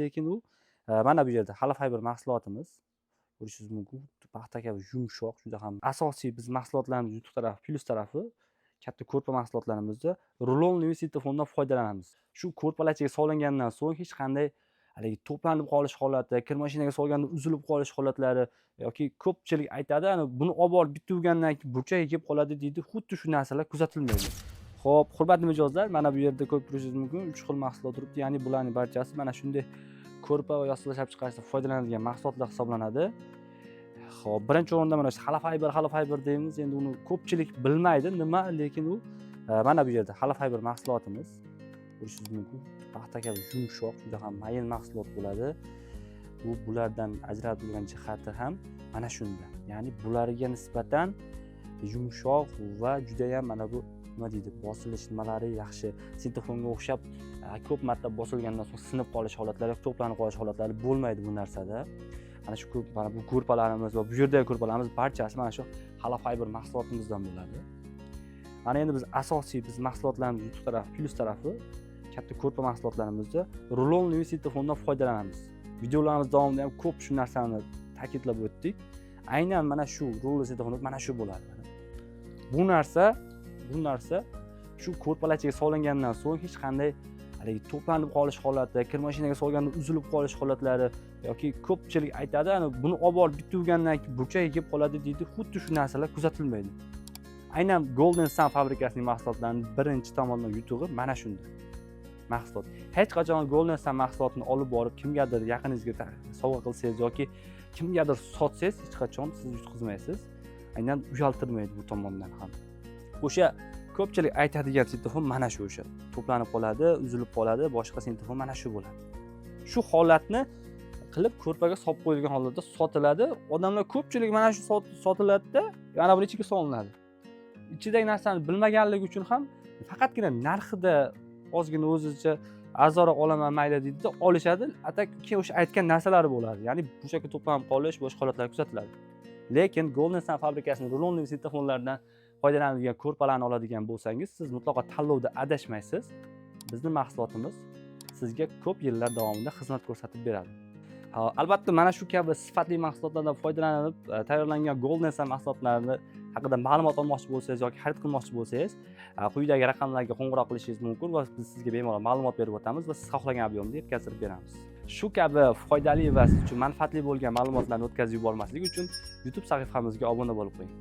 Lekin u mana bu yerda Halafiber mahsulotimiz, ko'rishingiz mumkin, paxta kabi yumshoq, juda ham. Asosiy biz mahsulotlarimiz yutuq tarafi, plyus tarafi, katta ko'rpa mahsulotlarimizda рулонный sintofonidan foydalanamiz. Shu ko'rpalachaga solingandan so'ng hech qanday haligi to'planib qolish holati, kir mashinaga solganda uzilib qolish holatlari yoki ko'pchilik aytadi, ana buni olib borib bitta yuvgandan keyin burchakka kelib qoladi deydi, xuddi shu narsalar kuzatilmaydi. Xo'p, hurmatli mijozlar, mana bu yerda ko'rib turishingiz mumkin, 3 xil mahsulot turibdi, ya'ni bularning barchasi mana shunday ko'rpa va yostiqlar ishlab chiqarishda foydalanilgan mahsulotlar hisoblanadi. Xo'p, birinchi o'rinda mana shu Halafiber, Halafiber deymiz, endi uni ko'pchilik bilmaydi nima, lekin u mana bu yerda Halafiber mahsulotimiz, ko'rishingiz mumkin, paxta kabi yumshoq, juda ham mayin mahsulot bo'ladi. Bu bulardan ajralib turgan jihati ham mana shunda. Ya'ni bularga nisbatan yumshoq va juda ham mana bu nima deydi, bosilish nimalari yaxshi. Sintofonga o'xshab ko'p marta bosilgandan so'ng sinib qolish holatlari yoki to'planib qolish holatlari bo'lmaydi bu narsada. Mana shu ko'p, mana bu ko'rpalarimiz va bu yerdagi ko'rpalarimiz barchasi mana shu Halafiber mahsulotimizdan bo'ladi. Mana endi biz asosiy biz mahsulotlarimiz yutuq tarafi, plyus tarafi, katta ko'rpa mahsulotlarimizda рулонный sintofondan foydalanamiz. Videolarimiz davomida ham ko'p shu narsani ta'kidlab o'tdik. Aynan mana shu rulon sintofon mana shu bo'ladi. Bu narsa shu ko'rpalachaga solingandan so'ng hech qanday haligi to'planib qolish holati, kir mashinaga solganda uzilib qolish holatlari yoki ko'pchilik aytadi, ana buni olib borib bitta yuvgandan keyin burchakka kelib qoladi deydi, xuddi shu narsalar kuzatilmaydi. Aynan Golden Sun fabrikasining mahsulotlarining birinchi tomondan yutug'i mana shunda. Mahsulot. Hech qachon Golden Sun mahsulotini olib borib kimgadir yaqiningizga sovg'a qilsangiz yoki kimgadir sotsangiz, hech qachon siz yutqizmaysiz. Aynan uyaltirmaydi bu tomondan ham. O'sha ko'pchilik aytadigan sintofon mana shu, o'sha to'planib qoladi, uzilib qoladi, boshqa sintofon mana shu bo'ladi. Shu holatni qilib ko'rpaga solib qo'yilgan holatda sotiladi. Odamlar ko'pchilik mana shu sotiladida, mana buni ichiga solinadi. Ichidagi narsani bilmaganligi uchun ham faqatgina narxida ozgina o'zicha arzonroq olaman mayli deydida olishadi. А так keyin o'sha aytgan narsalari bo'ladi. Ya'ni burchakka to'planib qolish, boshqa holatlar kuzatiladi. Lekin Golden Sun fabrikasining рулонный sintofonlaridan foydalanadigan ko'rpalarni oladigan bo'lsangiz, siz mutlaqo tanlovda adashmaysiz. Bizni mahsulotimiz sizga ko'p yillar davomida xizmat ko'rsatib beradi. Ha, albatta mana shu kabi sifatli mahsulotlardan foydalanib tayyorlangan Golden Sun mahsulotlarini haqida ma'lumot olmoqchi bo'lsangiz yoki xarid qilmoqchi bo'lsangiz, quyidagi raqamlarga qo'ng'iroq qilishingiz mumkin va biz sizga bemalol ma'lumot berib o'tamiz va siz xohlagan объем da yetkazib beramiz. Shu kabi foydali va siz uchun manfaatli bo'lgan ma'lumotlarni o'tkazib yubormaslik uchun YouTube sahifamizga obuna bo'lib qo'ying.